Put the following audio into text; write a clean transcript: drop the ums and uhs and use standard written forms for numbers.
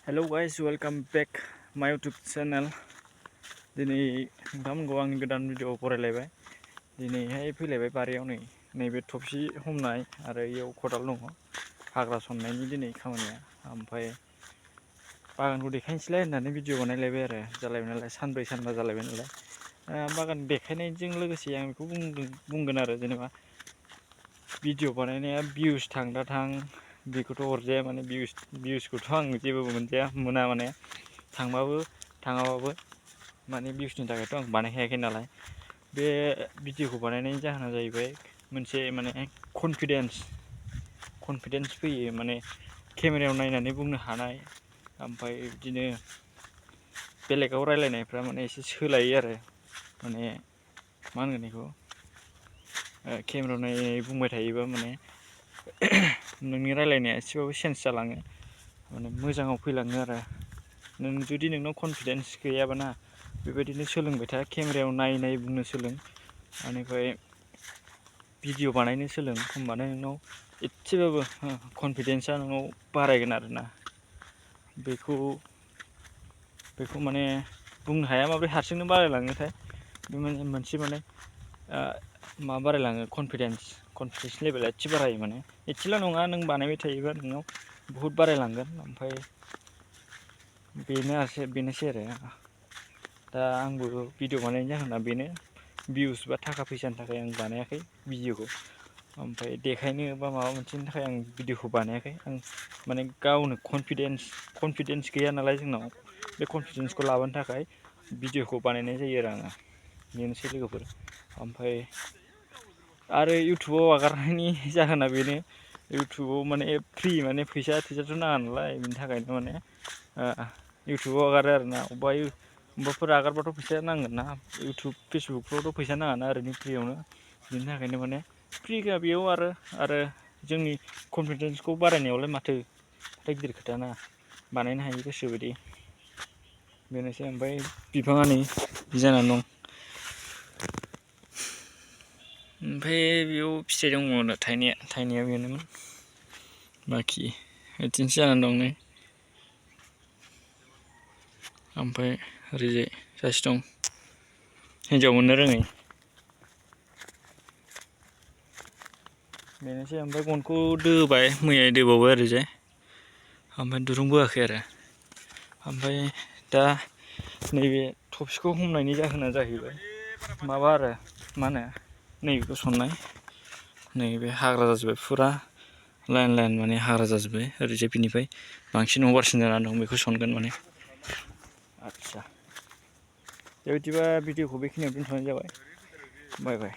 Hello guys, welcome back माय YouTube channel. दिनै नोंथांमोनखौ आंनि गोदान भिडिअ फरायलायबाय। दिनैहाय फैलायबाय बारियाव नैबे थफसि हमनाय आरो इयाव खदाल दङ, हाग्रा सननायनि दिनै खामानिया। ओमफ्राय बागानखौ देखायनोसैलाय होननानै भिडिअ बानायलायबाय आरो जालायबाय नालाय, सानब्रै सानबा जालायबाय नालाय। बागान देखायनायजों लोगोसे आं बेखौ बुंगोन आरो जेनेबा भिडिअ बानायनाया भिउस थां बेखौथ' अरजाया, माने भिउसखौथ' आं जेबो मोना माने थांबाबो थाङाबाबो, माने भिउसनि थाखायथ' आं बानायखायाखै नालाय। बे भिडिअखौ बानायनायनि जाहोना जाहैबाय मोनसे माने कनफिडेन्स फैयो, माने केमेरायाव नायनानै बुंनो हानाय। ओमफ्राय बिदिनो बेलेगाव रायलायनायफ्रा माने एसे सोलायो आरो, माने मा होनगोन बेखौ, केमेरायाव नायै बुंबाय थायोबा माने नोंनि रायलायनाया एसेबाबो चेन्ज जालाङो, माने मोजाङाव फैलाङो आरो। जुदि नोंनाव कनफिडेन्स गैयाबाना बेबायदिनो सोलोंबाय था, केमेरायाव नायै बुंनो सोलों, बेनिफ्राय भिडिअ बानायनो सोलों। होमबानो नोंनाव एसेबाबो कनफिडेन्सआ नोंनाव बारायगोन आरोना। बेखौ माने बुंनो हाया माब्रै हारसिंनो बारायलाङोथाय। बे मोनसे माने माबा बारायलाङो, कनफिडेन्स लेभेला एसे बारायो। माने एसेल' नङा, नों बानायबाय थायोबा नोंनाव बहुद बारायलांगोन। ओमफ्राय बेनोसै आरो। दा आंबो भिडिअ बानायनायनि जाहोना बेनो, भिउस बा थाखा फैसानि थाखाय आं बानायाखै भिडिअखौ। ओमफ्राय देखायनो बा माबा मोनसेनि थाखाय आं भिडिअखौ बानायाखै। आं माने गावनो कनफिडेन्स गैया नालाय जोंनाव, बे कनफिडेन्सखौ लाबोनो थाखाय भिडिअखौ बानायनाय जायो आरो आङो। बेनोसै लोगोफोर। ओमफ्राय आरो इउटुबाव आगारनायनि जाहोना बेनो, इउटुबाव माने फ्रि, माने फैसा थैसाथ' नाङा नालाय, बिनि थाखायनो माने इउटुबाव आगारो आरोना। अबेबाफोर आगारबाथ' फैसा नांगोन ना, इउटुब फेसबुकफ्रावथ' फैसा नाङाना, ओरैनो फ्रियावनो। बिनि थाखायनो माने फ्रिखा बेयाव आरो जोंनि कनफिडेन्सखौ बारायनायावलाय माथो गिदिर खोथा ना, बानायनो हायो गोसोबायदि। बेनोसै। ओमफ्राय बिफाङा नै बिदि जानानै दं। ओमफ्राय बेयाव फिथाइ दङ थायनाया बेनोमोन, बाखि बिदिनोसै जानानै दं नै। ओमफ्राय ओरैजाय सासे दं, हिन्जाव मोननो रोङै। बेनोसै। ओमफ्राय गनखौ दोबाय, मैया दोबावबाय ओरैजाय। ओमफ्राय दुरुं बोआखै आरो। ओमफ्राय दा नैबे थफसिखौ हमनायनि जाहोना जाहैबाय माबा आरो, मा होनो, नैबेखौ सननाय। नैबे हाग्रा जाजोब्बाय फुरा लाइन माने हाग्रा जाजोब्बाय ओरैजाय। बिनिफ्राय बांसिन अभारसिन जानानै दं, बेखौ सनगोन माने। आदसा, बेबायदिबा भिडिअखौ बेखिनियाव दोनथ'नाय जाबाय। बाय बाय।